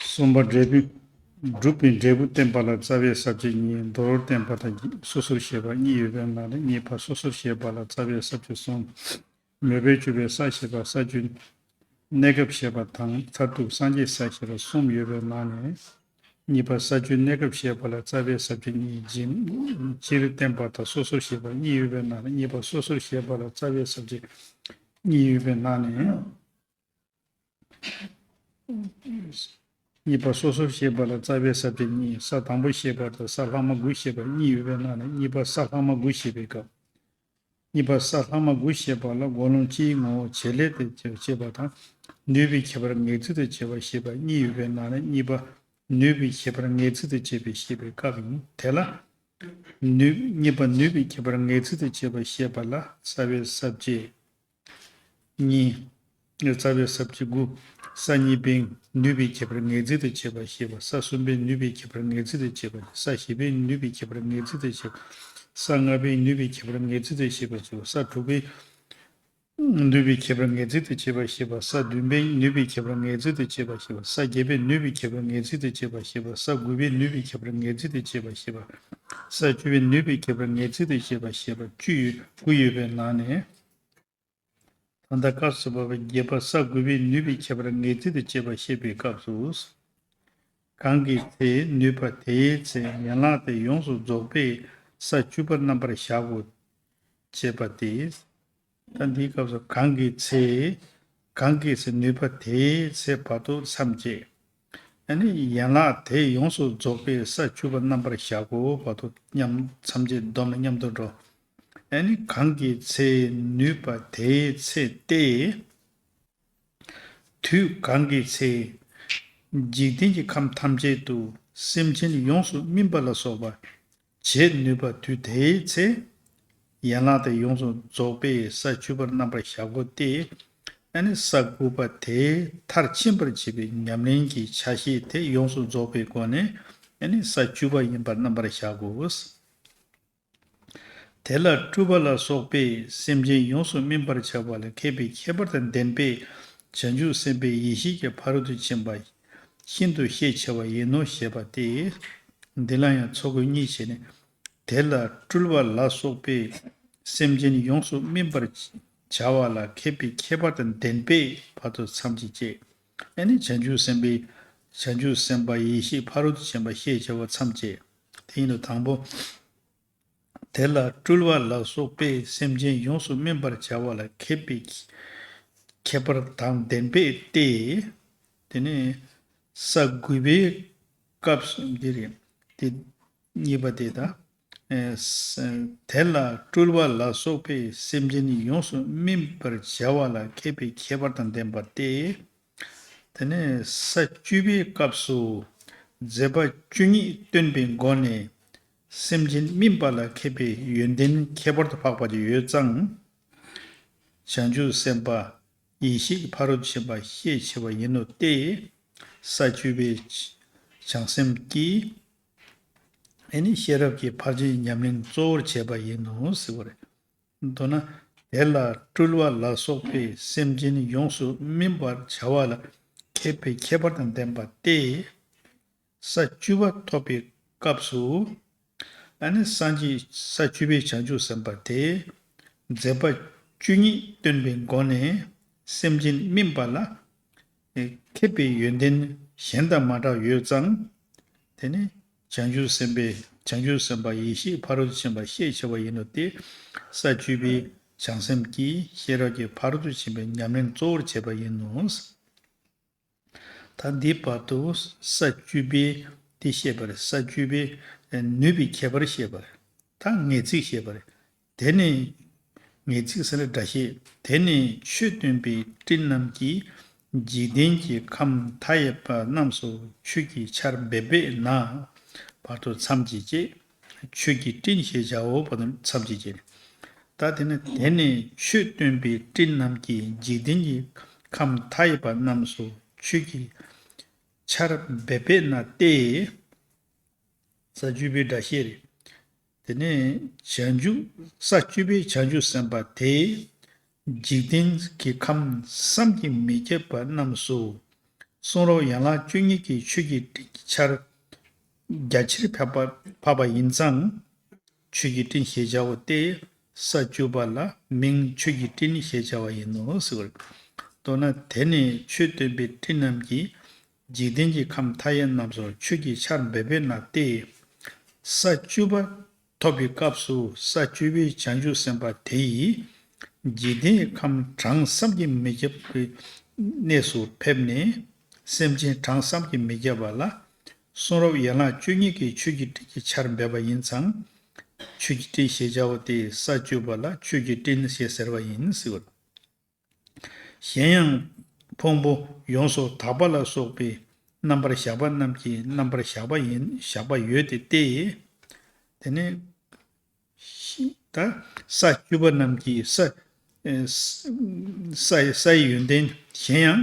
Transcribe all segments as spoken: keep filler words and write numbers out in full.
གསུམ་པ་འབྲས་བུ། སྒྲུབ་པའི་འབྲས་བུ་བསྟན་པ་ལ་རྩ་བའི་ས་བཅད་གཉིས། མདོར་བསྟན་པ་དང་སོ་སོར་བཤད་པ་གཉིས་ཡོད་པའི་ནང་ནས་གཉིས་པ་སོ་སོར་བཤད་པ་ལ་རྩ་བའི་ས་བཅད་གསུམ། མོས་པས་སྤྱོད་པའི་ས་ཞེས་པ་ས་བཅད་གནས་སྐབས་བཤད་པ་དང་མཐར་ཐུག་སངས་རྒྱས་ས་ཞེས་པ་གསུམ་ཡོད་པའི་ནང་ནས། གཉིས་པ་ས་བཅད་གནས་སྐབས་བཤད་པ་ལ་རྩ་བའི་ས་བཅད་གཉིས། སྤྱིར་བསྟན་པ་དང་སོ་སོར་བཤད་པ་གཉིས་ཡོད་པའི་ནང་ནས་གཉིས་པ་སོ་སོར་བཤད་པ་ལ་རྩ་བའི་ས་བཅད་གཉིས་ཡོད་པའི་ནང་ནས། གཉིས་པ་སོ་སོར་བཤད་པ་ལ་རྩ་བའི་ས་བཅད་གཉིས། ས་དང་པོ་བཤད་པ་དང་ས་ལྷག་མ་དགུ་བཤད་པ་གཉིས་ཡོད་པའི་ནང་ནས་གཉིས་པ་ས་ལྷག་མ་དགུ་བཤད་པའི་སྐབས། གཉིས་པ་ས་ལྷག་མ་དགུ་བཤད་པ་ལ་རྒོལ་ལན་སྤྱིའི་ངོ་བོ་བྱེད་ལས་དང་བཅས་པ་དང་། ནུས་པའི་ཁྱད་པར་ངེས་ཚིག་དང་བཅས་པ་བཤད་པ་གཉིས་ཡོད་པའི་ནང་ནས་གཉིས་པ་ནུས་པའི་ཁྱད་པར་ངེས་ཚིག་དང་བཅས་པའི་བཤད་པའི་སྐབས་ཡིན། དེ་ལ་ནུས་གཉིས་པ་ནུས་པའི་ཁྱད་པར་ངེས་ཚིག་དང་བཅས་པ་བཤད་པ་ལ་རྩ་བའི་ས་བཅད་གཉིས། རྩ་བའི་ས་བཅད་དགུ། ས་གཉིས་པའི་ནུས་པའི་ཁྱད་པར་ངེས་ཚིག་དང་བཅས་པ་བཤད་པ། ས་གསུམ་པའི་ནུས་པའི་ཁྱད་པར་ངེས་ཚིག་དང་བཅས་པ། ས་བཞི་པའི་ནུས་པའི་ཁྱད་པར་ངེས་ཚིག་དང་བཅས་པ། ས་ལྔ་པའི་ནུས་པའི་ཁྱད་པར་ངེས་ཚིག་དང་བཅས་པ། ས་དྲུག་པའི་ནུས་པའི་ཁྱད་པར་ངེས་ཚིག་དང་བཅས་པ་བཤད་པ། ས་བདུན་པའི་ནུས་པའི་ཁྱད་པར་ངེས་ཚིག་དང་བཅས་པ་བཤད་པ། ས་བརྒྱད་པའི་ནུས་པའི་ཁྱད་པར་ངེས་ཚིག་དང་བཅས་པ་བཤད་པ། ས་དགུ་པའི་ནུས་པའི་ཁྱད་པར་ངེས་ཚིག་དང་བཅས་པ་བཤད་པ། ས་བཅུ་པའི་ནུས་པའི་ཁྱད་པར་ངེས་ཚིག་དང་བཅས་པ་བཤད་པ་བཅུ་ཡོད་དགུ་ཡོད་པའི་ནང་ནས། ད་ལྟ་སྐབས་སུ་བབ་པའི་བརྒྱད་པ་ས་དགུ་པའི་ནུས་པའི་ཁྱད་པར་ངེས་ཚིག་དང་བཅས་པ་བཤད་པའི་སྐབས་སུ། གང་གི་ཚེ་ནུས་པ་དེའི་ཚེ་ཡན་ལག་དེ་ཡོངས་སུ་རྫོགས་པས་ས་བཅུ་པ་རྣམ་པར་བཞག་གོ། ཅེས་པ་སྟེ། ད་འདིའི་སྐབས་སུ་གང་གི་ཚེ། གང་གི་ཚེ་ནུས་པ་དེའི་ཚེ་བར་དུ་མཚམས་བཅད། ཨ་ནི་ཡན་ལག་དེ་ཡོངས་སུ་རྫོགས་པས་ས་བཅུ་པ་རྣམ་པར་བཞག་གོ་བར་དུ་མཉམ་མཚམས་བཅད་སྡོམ་ལ་མཉམ་དུ་འགྲོ། ཨ་ནི་གང་གི་ཚེ་ནུས་པ་དེའི་ཚེ་སྟེ། དུས་གང་གི་ཚེ། འཇིག་རྟེན་གྱི་ཁམས་ཐམས་ཅད་དུ་སེམས་ཅན་ཡོངས་སུ་སྨིན་པ་ལ་སོགས་པ་བྱེད་ནུས་པ་དུས་དེའི་ཚེ། ཡན་ལག་དེ་ཡོངས་སུ་རྫོགས་པས་ས་བཅུ་པར་རྣམ་པར་བཞག་གོ་སྟེ། ཨ་ནི་ས་དགུ་པ་དེ་མཐར་ཕྱིན་པར་བྱེད་པའི་ཉམས་ལེན་གྱི་ཆ་ཤས་དེ་ཡོངས་སུ་རྫོགས་པའི་སྒོ་ནས་ཨ་ནི་ས་བཅུ་པ་ཡིན་པར་རྣམ་པར་བཞག་གོ། དེ་ལ་སྤྲུལ་པ་ལ་སོགས་པས་སེམས་ཅན་ཡོངས་སུ་སྨིན་པར་བྱ་བ་ལ་མཁས་པའི་ཁྱད་པར་དང་ལྡན་པས་བྱང་ཆུབ་སེམས་དཔའི་ཡེ་ཤེས་ཀྱི་ཕ་རོལ་ཏུ་ཕྱིན་པ་ཤིན་ཏུ་ཤས་ཆེ་བ་ཡིན་ནོ་ཞེས་པ་སྟེ། འདི་ལ་ཡང་ཚོགས་ཀྱི་གཉིས་བྱས་ནས། དེ་ལ་སྤྲུལ་པ་ལ་སོགས་པས་སེམས་ཅན་ཡོངས་སུ་སྨིན་པར་བྱ་བ་ལ་མཁས་པའི་ཁྱད་པར་དང་ལྡན་པས་བར་དུ་མཚམས་ཀྱིས་བཅད། ཨ་ནི་བྱང་ཆུབ་སེམས་དཔའི་བྱང་ཆུབ་སེམས་དཔའ་ཡེ་ཤེས་ཕ་རོལ་ཏུ་ཕྱིན་པ་ཤས་ཆེ་བ་མཚམས་བཅད། དེ་ཡིན་ལ་དང་པོ། དེ་ལ་སྤྲུལ་པ་ལ་སོགས་པས་སེམས་ཅན་ཡོངས་སུ་སྨིན་པར་བྱ་བ་ལ་མཁས་པའི་ཁྱད་པར་དང་ལྡན་པས་ཏེ། དེ་ནས་ས་དགུ་པའི་སྐབས་སུ་འདི་རེད། དེ་གཉིས་པ་དེ་དང་། ཨེ་ས་དེ་ལ་སྤྲུལ་པ་ལ་སོགས་པས་སེམས་ཅན་ཡོངས་སུ་སྨིན་པར་བྱ་བ་ལ་མཁས་པའི་ཁྱད་པར་དང་ལྡན་པ་སྟེ། དེ་ནས་ས་བཅུ་པའི་སྐབས་སུ་མཛད་པ་བཅུ་གཉིས་སྟོན་པའི་སྒོ་ནས་སེམས་ཅན་སྨིན་པ་ལ་མཁས་པའི་ཡོན་ཏན་ཁྱད་པར་དུ་འཕགས་པ་ཅིག་ཡོད་ཙང་། བྱང་ཆུབ་སེམས་དཔའ་ཡེ་ཤེས་ཀྱི་ཕ་རོལ་ཏུ་ཕྱིན་པ་ཤས་ཆེ་བ་ཡིན་ནོ་སྟེ། ས་བཅུ་པའི་བྱང་སེམས་ཀྱིས་ཨེ་ནི་ཤེས་རབ་ཀྱི་ཕར་ཕྱིན་ཉམས་ལེན་གཙོ་བོར་བྱས་པ་ཡིན་ནོ་ཟེར་བ་རེད། མདོར་ན། དེ་ལ་སྤྲུལ་པ་ལ་སོགས་པས་སེམས་ཅན་ཡོངས་སུ་སྨིན་པར་བྱ་བ་ལ་མཁས་པའི་ཁྱད་པར་དང་ལྡན་པ་སྟེ། ས་བཅུ་པ་ཐོབ་པའི་སྐབས་སུ། ཨ་ནི་སངས་རྒྱས་ས་བཅུ་པའི་བྱང་ཆུབ་སེམས་དཔའ་དེས་མཛད་པ་བཅུ་གཉིས་སྟོན་པའི་སྒོ་ནས་སེམས་ཅན་སྨིན་པ་ལ་མཁས་པའི་ཡོན་ཏན་གཞན་དང་མ་འདྲ་བ་ཡོད་ཙང་། དེ་ནི་བྱང་ཆུབ་སེམས་དཔའི་བྱང་ཆུབ་སེམས་དཔའ་ཡེ་ཤེས་ཕ་རོལ་ཏུ་ཕྱིན་པ་ཤས་ཆེ་བ་ཡིན་ནོ་སྟེ། ས་བཅུ་པའི་བྱང་སེམས་ཀྱིས་ཤེས་རབ་ཀྱི་ཕ་རོལ་ཏུ་ཕྱིན་པའི་ཉམས་ལེན་གཙོ་བོར་བྱས་པ་ཡིན་ནོ། ད་འདི་བར་དུ་ས་བཅུ་པའི་དེ་བཤད་པ་རེད། ས་བཅུ་པའི་ནུས་པའི་ཁྱད་པར་བཤད་པ་རེད། ད་ངེས་ཚིག་བཤད་པ་རེད། དེ་ནི་ངེས་ཚིག་ཟེར་ན་སྒྲ་བཤད། དེ་ནི་ཆོས་སྟོན་པའི་སྤྲིན་རྣམས་ཀྱིས་འཇིག་རྟེན་གྱི་ཁམས་མཐའ་ཡས་པ་རྣམས་སུ་ཆོས་ཀྱི་ཆར་འབེབས་པས་ན། བར་དུ་མཚམས་ཀྱིས་བཅད། ཆོས་ཀྱི་སྤྲིན་ཞེས་བྱའོ། བར་དུ་མཚམས་ཀྱིས་བཅད། ད་དེ་ནི་དེ་ནི་ཆོས་སྟོན་པའི་སྤྲིན་རྣམས་ཀྱིས་འཇིག་རྟེན་གྱི་ཁམས་མཐའ་ཡས་པ་རྣམས་སུ་ཆོས་ཀྱི་ཆར་འབེབས་པས་ན་སྟེ། ས་བཅུ་པའི་སྒྲ་བཤད་རེད། དེ་ནས་བྱང་ཆུབ་ས་བཅུ་པའི་བྱང་ཆུབ་སེམས་དཔའ་དེས་འཇིག་རྟེན་གྱི་ཁམས་བསམ་གྱིས་མི་ཁྱབ་པ་རྣམས་སུ་ གསུང་རབ་ཡན་ལག་བཅུ་གཉིས་ཀྱི་ཆོས་ཀྱི་སྤྲིན་གྱི་ཆར་རྒྱ་ཆེར་ཕབ་པ་ཕབ་པ་ཡིན་ཙང་། ཆོས་ཀྱི་སྤྲིན་ཞེས་བྱ་བ་སྟེ། ས་བཅུ་པ་ལ་མིང་ཆོས་ཀྱི་སྤྲིན་ཞེས་བྱ་བ་ཡིན་ནོ་ཟེར་བ་རེད། མདོར་ན་དེ་ནི་ཆོས་སྟོན་པའི་སྤྲིན་རྣམས་ཀྱིས་འཇིག་རྟེན་གྱི་ཁམས་མཐའ་ཡས་རྣམས་སུ་ཆོས་ཀྱི་ཆར་འབེབས་པས་ན་སྟེ། ས་བཅུ་པ་ཐོབ་པའི་སྐབས་སུ་ས་བཅུ་པའི་བྱང་ཆུབ་སེམས་དཔའ་དེ་ཡིས་འཇིག་རྟེན་གྱི་ཁམས་གྲངས་བསམ་གྱིས་མི་ཁྱབ་པའི་གནས་སུ་ཕེབས་ནས་སེམས་ཅན་གྲངས་བསམ་གྱིས་མི་ཁྱབ་པ་ལ་གསུང་རབ་ཡན་ལག་བཅུ་གཉིས་ཀྱི་ཆོས་ཀྱི་སྤྲིན་གྱི་ཆར་འབེབས་པ་ཡིན་ཙང་། ཆོས་ཀྱི་སྤྲིན་ཞེས་བྱ་བ་སྟེ་ས་བཅུ་པ་ལ་ཆོས་ཀྱི་སྤྲིན་ཞེས་ཟེར་བ་ཡིན་ཟེར་བ། གཞན་ཡང་། ཕུང་པོ་ཡོངས་སུ་དག་པ་ལ་སོགས་པའི་རྣམ་པར་གཞག་པ་རྣམས་ཀྱི་རྣམ་པར་གཞག་པ་ཡིན་གཞག་པ་ཡོད་དེ་སྟེ། དེ་ནས་ཤི་ད་ས་བཅུ་པ་རྣམས་ཀྱི་ས་ཨེ་ས་ས་ཡི་ཡོན་ཏན་གཞན་ཡང་།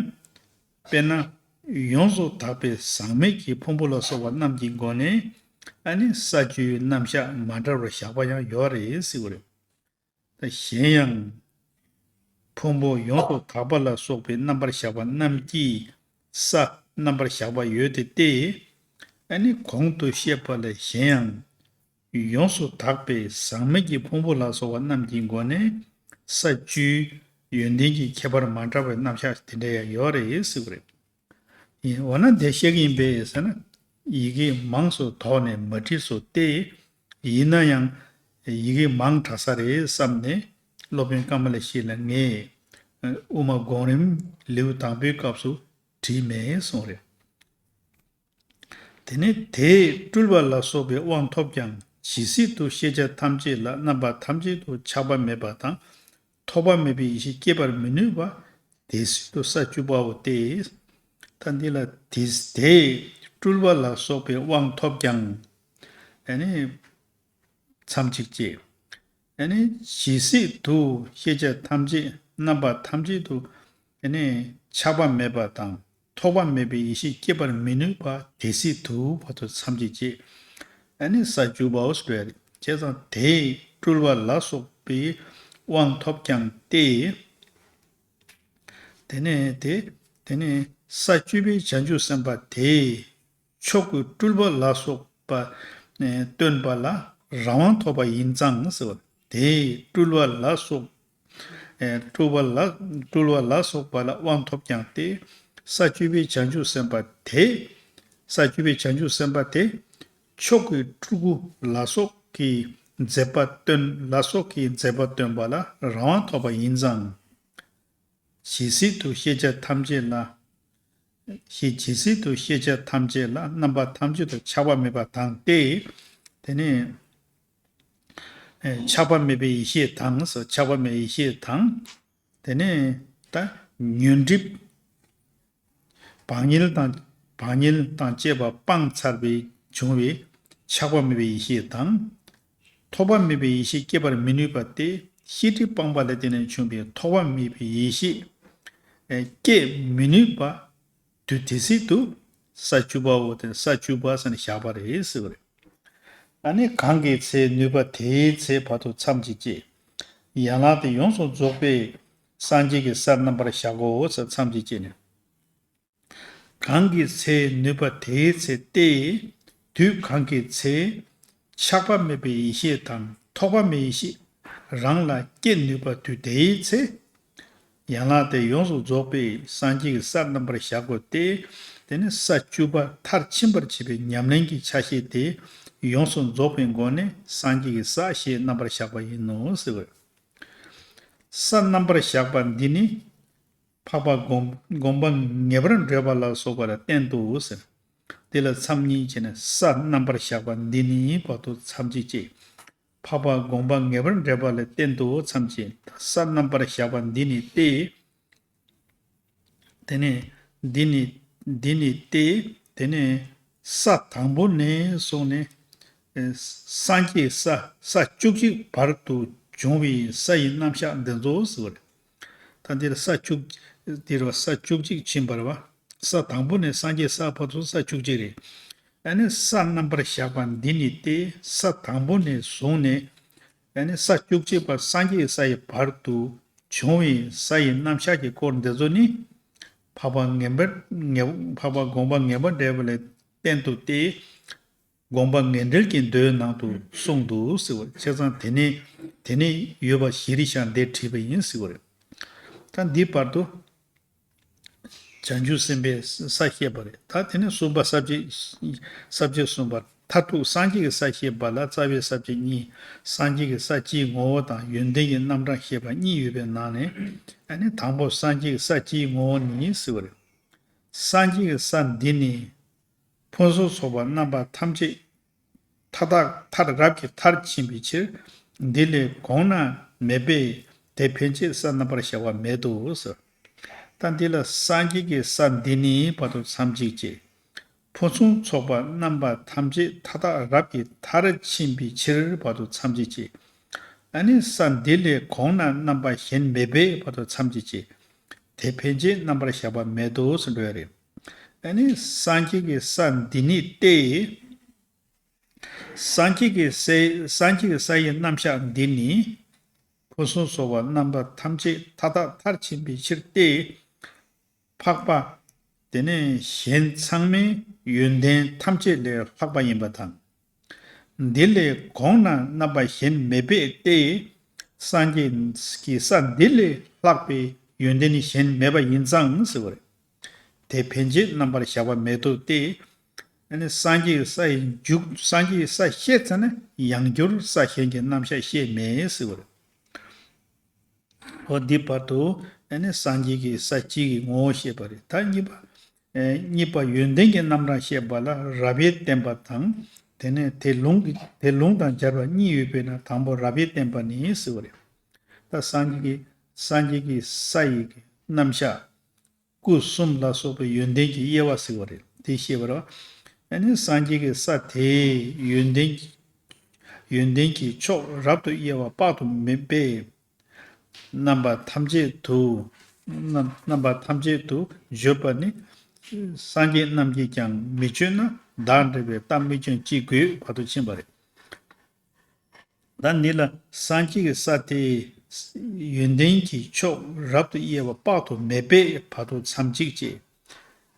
དཔེར་ན་ཡོངས་སུ་དག་པའི་ཟག་མེད་ཀྱི་ཕུང་པོ་ལ་སོགས་པ་རྣམས་ཀྱི་སྒོ་ནས་ཨ་ནི་ས་བཅུའི་རྣམ་གཞག་མ་འདྲ་བར་གཞག་པ་ཡང་ཡོད་རེད་ཟེར་བ་རེད། གཞན་ཡང་། ཕུང་པོ་ཡོངས་སུ་དག་པ་ལ་སོགས་པའི་རྣམ་པར་གཞག་པ་རྣམས་ཀྱིས་ས་རྣམ་པར་གཞག་པ་ཡོད་དེ་སྟེ། ཨ་ནི་གོང་དུ་བཤད་པ་ལས་གཞན་ཡང་། ཡོངས་སུ་དག་པའི་ཟག་མེད་ཀྱི་ཕུང་པོ་ལ་སོགས་པ་རྣམས་ཀྱི་སྒོ་ནས་ས་བཅུའི་ཡོན་ཏན་གྱི་ཁྱད་པར་མ་འདྲ་བའི་རྣམ་གཞག་དེ་འདྲ་ཡང་ཡོད་རེད་ཟེར་བ་རེད། ཡིན། འོ་ན་དེ་བཤད་ཀྱི་ཡིན་པས་ཟེར་ན། ཡི་གེ་མངས་སུ་དོགས་ནས་མ་བྲིས་སོ་སྟེ། ཡིན་ན་ཡང་ཡི་གེ་མང་དྲགས་ས་རེད་བསམ་ནས་སློབ་དཔོན་ཀ་མ་ལ་ཤཱི་ལ་ངས་དབུ་མ་སྒོམ་རིམ་ལེའུ་དང་པོའི་སྐབས་སུ་བྲིས་མེད་གསུངས་རེད། དེ་ནས་དེས་སྤྲུལ་པ་ལ་སོགས་པའི་དབང་ཐོབ་ཀྱང་ཇི་སྲིད་དུ་ཤེས་བྱ་ཐམས་ཅད་ལ་རྣམ་པ་ཐམས་ཅད་དུ་ཆགས་པ་མེད་པ་དང་ཐོགས་པ་མེད་པའི་ཡེ་ཤེས་སྐྱེད་པར་མི་ནུས་པ་དེ་སྲིད་དུ་ས་བཅུ་པའོ་སྟེ། ད་འདི་ལ་དེ་དེས་སྤྲུལ་པ་ལ་སོགས་པའི་དབང་ཐོབ་ཀྱང་ཨ་ནི་མཚམས་གཅིག་ཅེས། ཨ་ནི་ཇི་སྲིད་དུ་ཤེས་བྱ་ཐམས་ཅད་རྣམ་པ་ཐམས་ཅད་དུ་ཨ་ནི་ཆགས་པ་མེད་པ་དང་ཐོགས་པ་མེད་པའི་ཡེ་ཤེས་སྐྱེད་པར་མི་ནུས་པ་དེ་སྲིད་དུ་བར་དུ་མཚམས་གཅིག་ཅེས། ཨ་ནི་ས་བཅུ་པའོ་ཟེར་བས་རེད། བྱས་ཙང་དེས་སྤྲུལ་པ་ལ་སོགས་པའི་དབང་ཐོབ་ཀྱང་སྟེ། དེ་ནས་དེ་དེ་ནས་ས་བཅུ་པའི་བྱང་ཆུབ་སེམས་དཔའ་དེས་མཆོག་གི་སྤྲུལ་པ་ལ་སོགས་པ་སྟོན་པ་ལ་རང་དབང་ཐོབ་པ་ཡིན་ཙང་ཟེར་བ། དེས་སྤྲུལ་པ་ལ་སོགས་སྤྲུལ་པ་ལ་སྤྲུལ་པ་ལ་སོགས་པ་ལ་དབང་ཐོབ་ཀྱང་སྟེ། ས་བཅུ་པའི་བྱང་ཆུབ་སེམས་དཔའ་དེ། ས་བཅུ་པའི་བྱང་ཆུབ་སེམས་དཔའ་དེ། མཆོག་གི་སྤྲུལ་སྐུ་ལ་སོགས་ཀྱི་མཛད་པ་སྟོན་ལ་སོགས་ཀྱི་མཛད་པ་སྟོན་པ་ལ་རང་དབང་ཐོབ་པ་ཡིན་ཙང་། ཇི་སྲིད་དུ་ཤེས་བྱ་ཐམས་ཅད་ལ། ཞེས་ཇི་སྲིད་དུ་ཤེས་བྱ་ཐམས་ཅད་ལ་རྣམ་པ་ཐམས་ཅད་དུ་ཆགས་པ་མེད་པ་དང་སྟེ། དེ་ནས། ཆགས་པ་མེད་པའི་ཡེ་ཤེས་དང་ཆགས་པ་མེད་ཡེ་ཤེས་དང་། དེ་ནས་ད་ཉོན་སྒྲིབ། བག་ཉལ་དང་བག་ཉལ་དང་བཅས་པ་སྤངས་ཚར་བའི་བྱུང་བའི་ཆགས་པ་མེད་པའི་ཡེ་ཤེས་དང་། ཐོགས་པ་མེད་པའི་ཡེ་ཤེས་སྐྱེད་པར་མི་ནུས་པ་སྟེ་ཤེས་སྒྲིབ་སྤངས་པ་ལ་བརྟེན་ནས་བྱུང་བའི་ཐོགས་པ་མེད་པའི་ཡེ་ཤེས་སྐྱེད་མི་ནུས་པ། དུས་དེ་སྲིད་དུ་ས་བཅུ་པའོ་དེ་ས་བཅུ་པ་ཟེར་ནས་བཞག་པ་རེད་ཟེར་བ་རེད། ཨ་ནི་གང་གི་ཚེ་ནུས་པ་དེའི་ཚེ་བར་དུ་མཚམས་གཅིག་ཅེས། ཡན་ལག་དེ་ཡོངས་སུ་རྫོགས་པའི་སངས་རྒྱས་ཀྱི་སར་རྣམ་པར་བཞག་གོ་ཟེར་མཚམས་གཅིག་ཅེས་ནས། གང་གི་ཚེ་ནུས་པ་དེའི་ཚེ་སྟེ། དུས་གང་གི་ཚེ། ཆགས་པ་མེད་པའི་ཡེ་ཤེས་དང་ཐོགས་པ་མེད་ཡེ་ཤེས་རང་ལ་སྐྱེ་ནུས་པ་དུས་དེའི་ཚེ། ཡན་ལག་དེ་ཡོངས་སུ་རྫོགས་པའི་སངས་རྒྱས་ཀྱི་སར་རྣམ་པར་བཞག་དགོས་ཏེ། དེ་ནི་ས་བཅུ་པ་མཐར་ཕྱིན་པར་བྱེད་པའི་ཉམས་ལེན་གྱི་ཆ་ཤས་དེ་ཡོངས་སུ་རྫོགས་པའི་སྒོ་ནས་སངས་རྒྱས་ཀྱི་ས་ཞེས་རྣམ་པར་བཞག་པ་ཡིན་ནོ་ཟེར་བས། ས་རྣམ་པར་བཞག་པ་འདི་ནི། འཕགས་པ་སྒོམ་སྒོམ་པ་ངེས་པར་འདོད་པ་ལ་སོགས་པ་ལ་བརྟེན་ཏོ་ཟེར། དེ་ལ་མཚམས་གཉིས་བྱས་ནས་ས་རྣམ་པར་བཞག་པ་འདི་ནི་བར་དུ་མཚམས་གཅིག་ཅེས། འཕགས་པ་སྒོམ་པ་ངེས་པར་འདོད་པ་ལ་བརྟེན་ཏོ་མཚམས་གཅིག་ས་རྣམ་པར་བཞག་པ་འདི་ནི་སྟེ། དེ་ནས་འདི་ནི་འདི་ནི་སྟེ། དེ་ནས་ས་དང་པོ་ནས་བཟུང་ནས་སངས་རྒྱས་ས་ས་བཅུ་གཅིག་བར་དུ་བྱུང་བའི་ས་ཡི་རྣམ་གཞག་འདི་ཚོ་ཟེར་བ་རེད། ད་འདིར་ས་བཅུ་འདིར་བ་ས་བཅུ་གཅིག་ཕྱིན་པར་བ། ས་དང་པོ་ནས་སངས་རྒྱས་ས་བར་དུ་ས་བཅུ་གཅིག་རེད། ཨ་ནི་ས་རྣམ་པར་བཞག་པ་འདི་ནི་སྟེ་ས་དང་པོ་ནས་བཟུང་ནས། ཨ་ནི་ས་བཅུ་གཅིག་པ་སངས་རྒྱས་ས་ཡི་བར་དུ་བྱུང་བའི་ས་ཡི་རྣམ་གཞག་གི་སྐོར་འདི་ཚོ་ནི། འཕགས་པ་ངན་པ་ངན་འཕགས་པ་དགོངས་པ་ངན་པ་འགྲེལ་པ་ལས་བསྟན་དུ་སྟེ། དགོངས་པ་ངན་འགྲེལ་གྱི་མདོའི་ནང་དུ་གསུངས་འདུག་ཟེར་བ། བྱས་ཙང་དེ་ནི་དེ་ནི་ཡོད་པ་གཞིར་བཞག་འདིར་བྲིས་པ་ཡིན་ཟེར་བ་རེད། ད་འདིའི་བར་དུ་བྱང་ཆུབ་སེམས་དཔའི་ས་བཤད་པ་རེད། ད་དེ་ནས་གསུམ་པ་ས་བཅད། ས་བཅད་གསུམ་པ། མཐར་ཐུག་སངས་རྒྱས་ཀྱི་ས་བཤད་པ་ལ་རྩ་བའི་ས་བཅད་གཉིས། སངས་རྒྱས་ཀྱི་ས་སྤྱིའི་ངོ་བོ་དང་ཡོན་ཏན་གྱི་རྣམ་གྲངས་བཤད་པ་གཉིས་ཡོད་པའི་ནང་ནས། ཨ་ནི་དང་པོ་སངས་རྒྱས་ཀྱི་ས་སྤྱིའི་ངོ་བོ་ནི་ཟེར་བ་རེད། སངས་རྒྱས་ཀྱི་ས་འདི་ནི་ཕུན་སུམ་ཚོགས་པ་རྣམ་པ་ཐམས་ཅད་མཐའ་དག་མཐར་རབ་ཀྱིས་མཐར་ཕྱིན་པའི་ཕྱིར། འདི་ལས་གོང་ན་མེད་པས་དེ་ཕན་ཆད་ས་རྣམ་པར་བཞག་པ་མེད་དོ་ཟེར། ད་འདི་ལ་སངས་རྒྱས་ཀྱི་ས་འདི་ནི་བར་དུ་མཚམས་གཅིག་བཅད། ཕུན་སུམ་ཚོགས་པ་རྣམ་པ་ཐམས་ཅད་མཐའ་དག་རབ་ཀྱིས་མཐར་ཕྱིན་པའི་ཕྱིར་བར་དུ་མཚམས་གཅིག་བཅད། ཨ་ནི་ས་འདི་ལས་གོང་ན་རྣམ་པ་གཞན་མེད་པས་བར་དུ་མཚམས་གཅིག་བཅད། དེ་ཕན་ཆད་རྣམ་པར་བཞག་པ་མེད་དོ་ཟེར་འགྲོ་ཡ་རེད། ཨ་ནི་སངས་རྒྱས་ཀྱི་ས་འདི་ནི་སྟེ། སངས་རྒྱས་ཀྱི་སའི་སངས་རྒྱས་ཀྱི་ས་ཡི་རྣམ་གཞག་འདི་ནི། ཕུན་སུམ་ཚོགས་པ་རྣམ་པ་ཐམས་ཅད་མཐའ་དག་མཐར་ཕྱིན་པའི་ཕྱིར་ཏེ། འཕགས་པ། དེ་ནས་གཞན་ཚང་མའི་ཡོན་ཏན་ཐམས་ཅད་ལས་ལྷག་པ་ཡིན་པ་དང་། འདི་ལས་གོང་ན་རྣམ་པ་གཞན་མེད་པས་ཏེ། སངས་རྒྱས་ཀྱི་ས་འདི་ལས་ལྷག་པའི་ཡོན་ཏན་ནི་གཞན་མེད་པ་ཡིན་ཙང་ཟེར་བ་རེད། དེ་ཕན་ཆད་རྣམ་པར་བཞག་པ་མེད་དོ་སྟེ། ཨ་ནི་སངས་རྒྱས་ཀྱི་ས་ཡི་མཇུག་སངས་རྒྱས་ཀྱི་ས་བཤད་ཚར་ན་ཡང་བསྐྱར་ས་གཞན་གྱི་རྣམ་གཞག་བཤད་མེད་ཟེར་བ་རེད། འོ་འདི་བར་དུ་ཨ་ནི་སངས་རྒྱས་ཀྱི་ས་གཅིག་གི་ངོ་བོ་བཤད་པ་རེད། ད་གཉིས་པ། ཨེ་གཉིས་པ་ཡོན་ཏན་གྱི་རྣམ་གྲངས་བཤད་པ་ལ་རབ་དབྱེ་བསྟན་པ་དང་། དེ་ནས་དེ་ལུང་གི་དེ་ལུང་དང་སྦྱར་བ་གཉིས་ཡོད་པས་ན་དང་པོ་རབ་དབྱེ་བསྟན་པ་ནི་ཟེར་བ་རེད། ད་སངས་རྒྱས་ཀྱི་སངས་རྒྱས་ཀྱི་ས་ཡི་རྣམ་གཞག་སྐུ་གསུམ་ལ་སོགས་པའི་ཡོན་ཏན་གྱི་དབྱེ་བ་ཟེར་བ་རེད། དེ་བཤད་པར། ཨ་ནི་སངས་རྒྱས་ཀྱི་ས་དེའི་ཡོན་ཏན་གྱི་ཡོན་ཏན་གྱི་ཕྱོགས་རབ་ཏུ་དབྱེ་བ་དཔག་ཏུ་མེད་པས། རྣམ་པ་ཐམས་ཅད་དུ་རྣམ་རྣམ་པ་ཐམས་ཅད་དུ་བརྗོད་པ་ནི། སངས་རྒྱས་རྣམས་ཀྱིས་ཀྱང་མི་བརྗོད་ན་བདག་འདྲ་བའི་ལྟ་སྨོས་ཀྱང་ཅི་དགོས་བར་དུ་ཕྱིན་པ་རེད། ད་འདི་ལ་སངས་རྒྱས་ཀྱི་ས་དེའི་ཡོན་ཏན་གྱི་ཕྱོགས་རབ་ཏུ་དབྱེ་བ་དཔག་ཏུ་མེད་པས་བར་དུ་མཚམས་གཅིག་བཅད།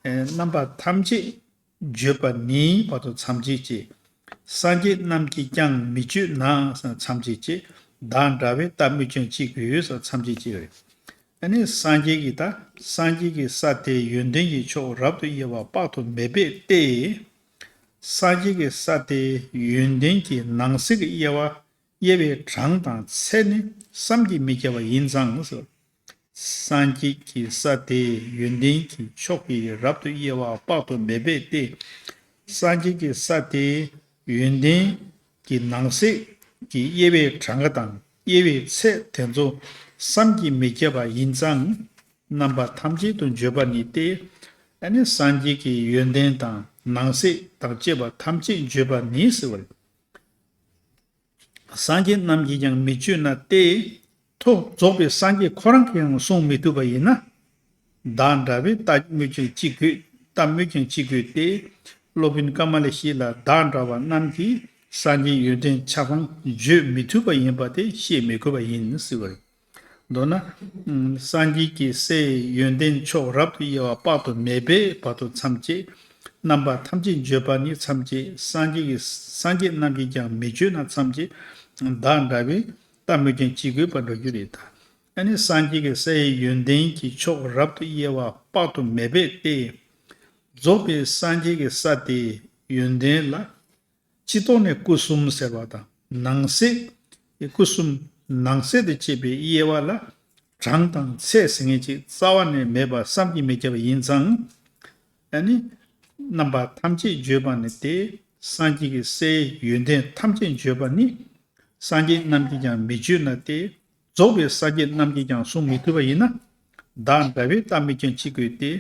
ཨེ་རྣམ་པ་ཐམས་ཅད་བརྗོད་པ་ནི་བར་དུ་མཚམས་གཅིག་བཅད། སངས་རྒྱས་རྣམས་ཀྱིས་ཀྱང་མི་བརྗོད་ན་མཚམས་གཅིག་བཅད། བདག་འདྲ་བའི་ལྟ་སྨོས་ཀྱང་ཅི་དགོས་མཚམས་གཅིག་བཅད་རེད། ཨ་ནི་སངས་རྒྱས་ཀྱི་ད་སངས་རྒྱས་ཀྱི་ས་དེའི་ཡོན་ཏན་གྱི་ཕྱོགས་རབ་ཏུ་དབྱེ་བ་དཔག་ཏུ་མེད་པས་ཏེ། སངས་རྒྱས་ཀྱི་ས་དེའི་ཡོན་ཏན་གྱི་ནང་གསེས་ཀྱི་དབྱེ་བ་དབྱེ་བའི་གྲངས་དང་ཚད་ནི་བསམ་གྱིས་མི་ཁྱབ་པ་ཡིན་ཙང་ཟེར། སངས་རྒྱས་ཀྱི་ས་དེའི་ཡོན་ཏན་གྱི་ཕྱོགས་ཀྱི་རབ་ཏུ་དབྱེ་བ་དཔག་ཏུ་མེད་པས་ཏེ། སངས་རྒྱས་ཀྱི་ས་དེའི་ཡོན་ཏན་གྱི་ནང་གསེས་ཀྱི་དབྱེ་བའི་གྲངས་ཀ་དང་དབྱེ་བའི་ཚད་དེ་ཚོ་བསམ་གྱིས་མི་ཁྱབ་པ་ཡིན་ཙང་། རྣམ་པ་ཐམས་ཅད་དུ་བརྗོད་པ་ནི་སྟེ། ཨ་ནི་སངས་རྒྱས་ཀྱི་ཡོན་ཏན་དང་ནང་གསེས་དང་བཅས་པ་ཐམས་ཅད་བརྗོད་པ་ནི་ཟེར་བ་རེད། སངས་རྒྱས་རྣམས་ཀྱིས་ཀྱང་མི་བརྗོད་ན་སྟེ། ཐོ་རྫོགས་པའི་སངས་རྒྱས་ཁོ་རང་གིས་ཡང་གསུང་མི་ཐུབ་པ་ཡིན་ན། བདག་འདྲ་བའི་ལྟ་སྨོས་ཀྱང་ཅི་དགོས། ལྟ་སྨོས་ཀྱང་ཅི་དགོས་ཏེ། སློབ་དཔོན་ཀ་མ་ལ་ཤཱི་ལ་བདག་འདྲ་བ་རྣམས་ཀྱིས་སངས་རྒྱས་ཡོན་ཏན་ཆ་ཚང་བརྗོད་མི་ཐུབ་པ་ཡིན་པ་དེ་བཤད་མི་དགོས་པ་ཡིན་ཟེར་བ་རེད། མདོར་ན། སངས་རྒྱས་ཀྱི་སའི་ཡོན་ཏན་ཕྱོགས་རབ་ཏུ་དབྱེ་བ་དཔག་ཏུ་མེད་པའི་བར་དུ་མཚམས་བཅད། རྣམ་པ་ཐམས་ཅད་བརྗོད་པ་ནི་མཚམས་བཅད། སངས་རྒྱས་ཀྱི་སངས་རྒྱས་རྣམས་ཀྱིས་ཀྱང་མི་བརྗོད་ན་མཚམས་བཅད། བདག་འདྲ་བའི་ལྟ་སྨོས་ཀྱང་ཅི་དགོས་པར་འགྲོ་རྒྱུ་རེད་ད། ཨ་ནི་སངས་རྒྱས་ཀྱི་སའི་ཡོན་ཏན་གྱི་ཕྱོགས་རབ་ཏུ་དབྱེ་བ་དཔག་ཏུ་མེད་པས་ཏེ། རྫོགས་པའི་སངས་རྒྱས་ཀྱི་ས་དེའི་ཡོན་ཏན་ལ། སྤྱི་ལྡོག་ནས་སྐུ་གསུམ་ཟེར་བ་དང་ནང་གསེས། སྐུ་གསུམ་ནང་གསེས་དང་བཅས་པའི་དབྱེ་བ་ལ་གྲངས་དང་ཚད་ཟེར་མཁན་ཅིག་རྩ་བ་ནས་མེད་པ་བསམ་གྱིས་མི་ཁྱབ་པ་ཡིན་ཙང་། ཨ་ནི། རྣམ་པ་ཐམས་ཅད་བརྗོད་པ་ནི་སྟེ། སངས་རྒྱས་ཀྱི་སའི་ཡོན་ཏན་ཐམས་ཅད་བརྗོད་པ་ནི། སངས་རྒྱས་རྣམས་ཀྱིས་ཀྱང་མི་བརྗོད་ན་སྟེ། རྫོགས་པའི་སངས་རྒྱས་རྣམས་ཀྱིས་ཀྱང་གསུང་མི་ཐུབ་པ་ཡིན་ན། བདག་འདྲ་བའི་ལྟ་སྨོས་ཀྱང་ཅི་དགོས་ཏེ།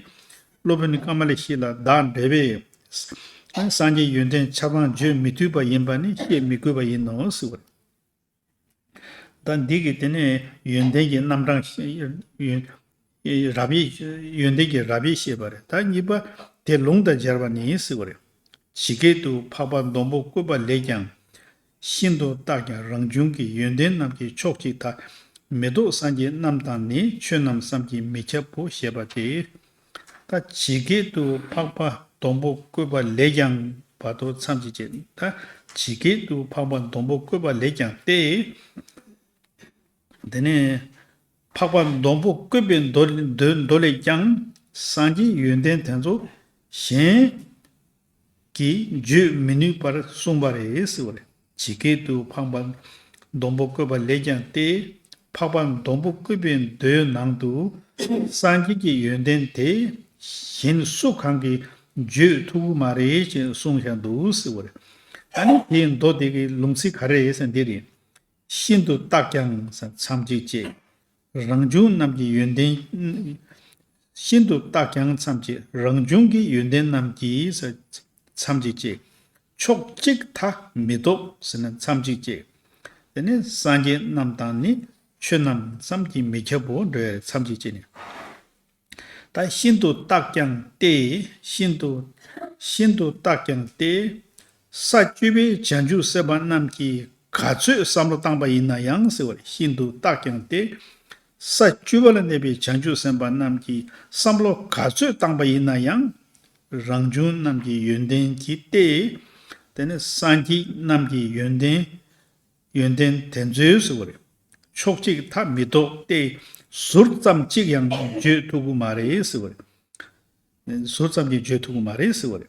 སློབ་དཔོན་ཀ་མ་ལ་ཤཱི་ལ་བདག་འདྲ་བས། སངས་རྒྱས་ཡོན་ཏན་ཆ་ཚང་བརྗོད་མི་ཐུབ་པ་ཡིན་པ་ནི་བཤད་མི་དགོས་པ་ཡིན་ནོ་ཟེར་བ་རེད། ད་འདི་གི་དེ་ནས་ཡོན་ཏན་གྱི་རྣམ་གྲངས་ཡོན་རབ་དབྱེ་ཡོན་ཏན་གྱི་རབ་དབྱེ་བཤད་པ་རེད། ད་གཉིས་པ་དེ་ལུང་དང་སྦྱར་བ་ནི་ཟེར་བ་རེད། ཇི་སྐད་དུ་འཕགས་པ་སྡོང་པོ་བཀོད་པ་ལས་ཀྱང་། ཤིན་ཏུ་བརྟགས་ཀྱང་རང་བྱུང་གི་ཡོན་ཏན་རྣམས་ཀྱི་མཆོག་གཅིག་མཐའ། མེ་ཏོག་སངས་རྒྱས་རྣམས་དང་ནི་ཆོས་རྣམས་བསམ་གྱིས་མི་ཁྱབ་པོ་ཞེས་པ་སྟེ། ད་ཇི་སྐད་དུ་འཕགས་པ་སྡོང་པོ་བཀོད་པ་ལས་ཀྱང་བར་དུ་མཚམས་ཅིག་བཅད། ད་ཇི་སྐད་དུ་འཕགས་པ་སྡོང་པོ་བཀོད་པ་ལས་ཀྱང་སྟེ། དེ་ནས་འཕགས་པ་སྡོང་པོ་བཀོད་པའི་མདོ་མདོ་མདོ་ལས་ཀྱང་སངས་རྒྱས་ཡོན་ཏན་དེ་ཚོ་གཞན་གྱིས་བརྗོད་མི་ནུས་པར་གསུངས་པ་རེད་ཟེར་བ་རེད། ཇི་སྐད་དུ་འཕགས་པ་སྡོང་པོ་བཀོད་པ་ལས་ཀྱང་སྟེ། འཕགས་པ་སྡོང་པོ་བཀོད་པའི་མདོའི་ནང་དུ་སངས་རྒྱས་ཀྱི་ཡོན་ཏན་དེ་གཞན་སུ་གང་གིས་བརྗོད་ཐུབ་ཀྱི་མ་རེད་ཅེས་གསུངས་བཞག་འདུག་ཟེར་བ་རེད། ཨ་ནི་དེའི་མདོ་དེ་གི་ལུང་ཚིག་ག་རེ་རེད་ཟེར་འདི་རེད། ཤིན་ཏུ་བརྟགས་ཀྱང་མཚམས་གཅིག་བཅད། རང་བྱུང་རྣམས་ཀྱི་ཡོན་ཏན། ཤིན་ཏུ་བརྟགས་ཀྱང་མཚམས་བཅད། རང་བྱུང་གི་ཡོན་ཏན་རྣམས་ཀྱིས་མཚམས་གཅིག་བཅད། ཕྱོགས་གཅིག་མཐའ་མི་རྟོགས་ཟེར་ན་མཚམས་གཅིག་བཅད། དེ་ནས་སངས་རྒྱས་རྣམས་དང་ནི་ཆོས་རྣམས་བསམ་གྱིས་མི་ཁྱབ་པོ་འགྲོ་བའི་མཚམས་གཅིག་བཅད་ནས། ད་ཤིན་ཏུ་བརྟགས་ཀྱང་སྟེ། ཤིན་ཏུ་ཤིན་ཏུ་བརྟགས་ཀྱང་སྟེ། ས་བཅུ་པའི་བྱང་ཆུབ་སེམས་དཔའ་རྣམས་ཀྱིས་ག་ཚོད་བསམ་བློ་བཏང་པ་ཡིན་ན་ཡང་ཟེར་བ་རེད། ཤིན་ཏུ་བརྟགས་ཀྱང་སྟེ། ས་བཅུ་པ་ལ་གནས་པའི་བྱང་ཆུབ་སེམས་དཔའ་རྣམས་ཀྱིས་བསམ་བློ་ག་ཚོད་བཏང་པ་ཡིན་ན་ཡང་། རང་བྱུང་རྣམས་ཀྱི་ཡོན་ཏན་གྱིས་ཏེ། དེ་ནི་སངས་རྒྱས་རྣམས་ཀྱི་ཡོན་ཏན། ཡོན་ཏན་དེ་ཚོའི་ཟེར་བ་རེད། ཕྱོགས་གཅིག་མཐའ་མི་རྟོགས་ཏེ། ཟུར་ཙམ་གཅིག་ཡང་བརྗོད་ཐུབ་ཀྱི་མ་རེད་ཟེར་བ་རེད། ཟུར་ཙམ་གྱིས་བརྗོད་ཐུབ་ཀྱི་མ་རེད་ཟེར་བ་རེད།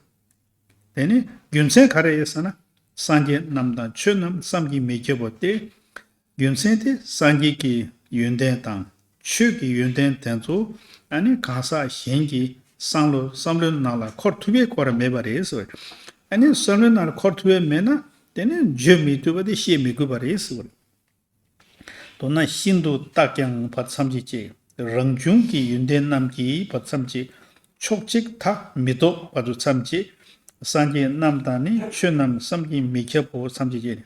དེ་ནི་རྒྱུ་མཚན་ག་རེ་ཡོད་ཟེར་ན། སངས་རྒྱས་རྣམས་དང་ཆོས་རྣམས་བསམ་གྱིས་མི་ཁྱབ་པ་སྟེ། རྒྱུ་མཚན་དེ་སངས་རྒྱས་ཀྱི་ཡོན་ཏན་དང་ཆོས་ཀྱི་ཡོན་ཏན་དེ་ཚོ་ཨ་ནི་གང་ཟག་གཞན་གྱི་བསམ་བློ་བསམ་བློའི་ནང་ལ་འཁོར་ཐུབ་པའི་སྐོར་མེད་པ་རེད་ཟེར། ཨ་ནི་བསམ་བློའི་ནང་ལ་འཁོར་ཐུབ་པའི་མེད་ན་དེ་ནི་བརྗོད་མི་ཐུབ་པ་དེ་བཤད་མི་དགོས་པ་རེད་ཟེར། མདོར་ན་ཤིན་ཏུ་བརྟགས་ཀྱང་བར་མཚམས་ཀྱིས་བཅད། རང་བྱུང་གི་ཡོན་ཏན་རྣམས་ཀྱིས་བར་མཚམས་བཅད། ཕྱོགས་གཅིག་མཐའ་མི་རྟོགས་བར་དུ་མཚམས་བཅད། སངས་རྒྱས་རྣམས་དང་ནི་ཆོས་རྣམས་བསམ་གྱིས་མི་ཁྱབ་པོ་མཚམས་ཀྱིས་བཅད།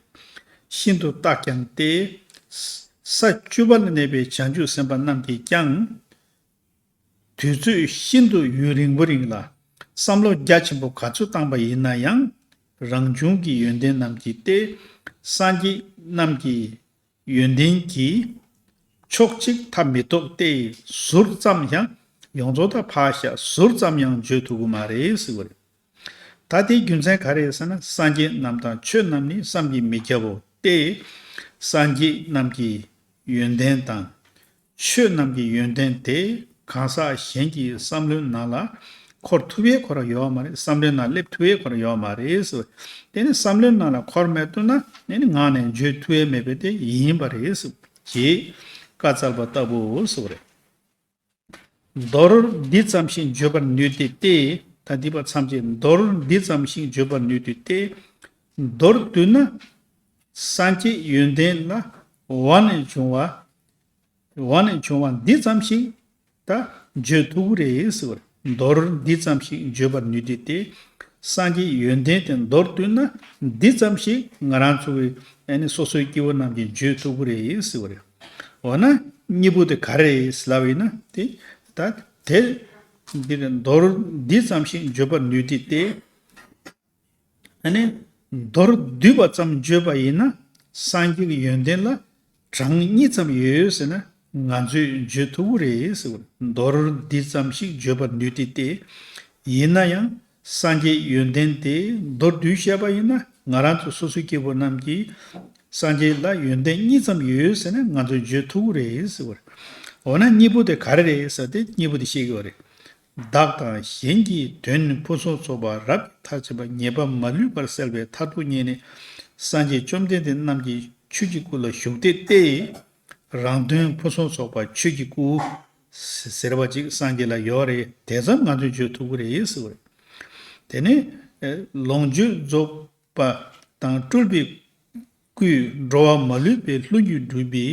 ཤིན་ཏུ་བརྟགས་ཀྱང་སྟེ། ས་བཅུ་པ་ལ་གནས་པའི་བྱང་ཆུབ་སེམས་དཔའ་རྣམས་ཀྱིས་ཀྱང་། དུས་ཚོད་ཤིན་ཏུ་ཡུན་རིང་པོ་རིང་ལ་བསམ་བློ་རྒྱ་ཆེན་པོ་ག་ཚོད་བཏང་པ་ཡིན་ན་ཡང་། རང་བྱུང་གི་ཡོན་ཏན་རྣམས་ཀྱིས་ཏེ། སངས་རྒྱས་རྣམས་ཀྱི་ཡོན་ཏན་གྱིས་ཕྱོགས་གཅིག་མཐའ་མི་རྟོགས་ཏེ། ཟུར་ཙམ་ཡང་ཡོངས་རྫོགས་དང་ཕར་བཞག་ཟུར་ཙམ་ཡང་བརྗོད་ཐུབ་ཀྱི་མ་རེད་ཟེར་བ་རེད། ད་དེའི་རྒྱུ་མཚན་ག་རེ་ཟེར་ན། སངས་རྒྱས་རྣམས་དང་ཆོས་རྣམས་ནི་བསམ་གྱིས་མི་ཁྱབ་པོ་སྟེ། སངས་རྒྱས་རྣམས་ཀྱི་ཡོན་ཏན་དང་། ཆོས་རྣམས་ཀྱི་ཡོན་ཏན་དེ་གང་ཟག་གཞན་གྱི་བསམ་བློའི་ནང་ལ་འཁོར་ཐུབ་པའི་ཁོ་རང་ཡོད་མ་རེད། བསམ་བློའི་ནང་སླེབས་ཐུབ་པའི་ཁོ་རང་ཡོད་མ་རེད་ཟེར། དེ་ནི་བསམ་བློའི་ནང་ལ་འཁོར་མེད་དུས་ན་དེ་ནི་ངག་ནས་བརྗོད་ཐུབ་པའི་མེད་པའི་དེ་ཡིན་པ་རེད་ཟེར། ཅེས་བཀའ་སྩལ་པ་ལྟ་བུའོ་ཟེར་བ་རེད། མདོར་འདི་ཙམ་ཞིག་བརྗོད་པར་ནུས་ཏེ་སྟེ། ད་འདི་པ་ཐམས་ཅད་མདོར་འདི་ཙམ་ཞིག་བརྗོད་པར་ནུས་ཏེ་སྟེ། མདོར་བསྡུས་ན། སངས་རྒྱས་ཡོན་ཏན་ལ་བ་ནས་བྱུང་བ། བ་ནས་བྱུང་བ་འདི་ཙམ་ཞིག་ད་བརྗོད་ཐུབ་ཀྱི་རེད་ཟེར་བ་རེད། མདོར་འདི་ཙམ་ཞིག་བརྗོད་པར་ནུས་ཏེ་སྟེ། སངས་རྒྱས་ཡོན་ཏན་དེ་མདོར་བསྡུས་ན་འདི་ཙམ་ཞིག་ང་རང་ཚོ་གི་ཨ་ནི་སོ་སོའི་སྐྱེ་བོ་རྣམས་ཀྱིས་བརྗོད་ཐུབ་ཀྱི་རེད་ཟེར་བ་རེད། འོ་ན་གཉིས་པོ་དེ་ག་རེ་རེད་ལབ་ཡིན་ན་དེ་ད་དེ་འདི་རེད། མདོར་འདི་ཙམ་ཞིག་བརྗོད་པར་ནུས་ཏེ་སྟེ། ཨ་ནི་མདོར་བསྡུས་པ་ཙམ་བརྗོད་པ་ཡིན་ན་སངས་རྒྱས་ཀྱི་ཡོན་ཏན་ལ་གྲངས་གཉིས་ཙམ་ཡོད་ཟེར་ན་ང་ཚོས་བརྗོད་ཐུབ་ཀྱི་རེད་ཟེར་བ་རེད། མདོར་འདི་ཙམ་ཞིག་བརྗོད་པར་ནུས་ཏེ་སྟེ། ཡིན་ན་ཡང་སངས་རྒྱས་ཡོན་ཏན་དེ་མདོར་བསྡུས་བཤད་པ་ཡིན་ན་ང་རང་ཚོ་སོ་སོའི་སྐྱེ་བོ་རྣམས་ཀྱིས་སངས་རྒྱས་ལ་ཡོན་ཏན་གཉིས་ཙམ་ཡོད་ཟེར་ན་ང་ཚོས་བརྗོད་ཐུབ་ཀྱི་རེད་ཟེར་བ་རེད། འོ་ན་གཉིས་པོ་དེ་ག་རེ་རེད་ཟེར་ཏེ་གཉིས་པོ་དེ་བཤད་ཀྱི་ཡོད་རེད། བདག་དང་གཞན་གྱི་དོན་ཕུན་སུམ་ཚོགས་པ་རབ་ཀྱི་མཐར་ཕྱིན་པ་ཉེས་པ་མ་ལུས་པར་སེལ་བའི་མཐར་ཐུག་བརྙེས་ནས་སངས་རྒྱས་བཅོམ་ལྡན་འདས་རྣམས་ཀྱི་ཆོས་ཀྱི་སྐུ་ལ་བཞུགས་ཏེ་སྟེ། རང་དོན་ཕུན་སུམ་ཚོགས་པ་ཆོས་ཀྱི་སྐུ་ཟེར་བ་ཅིག་སངས་རྒྱས་ལ་ཡོད་རེད། དེ་ཙམ་ང་ཚོས་བརྗོད་ཐུབ་ཀྱི་རེད་ཟེར་བ་རེད། དེ་ནས་ལོངས་སྤྱོད་རྫོགས་པ་དང་སྤྲུལ་པའི་སྐུས་འགྲོ་བ་མ་ལུས་པའི་ལྷུན་གྱིས་གྲུབ་པའི་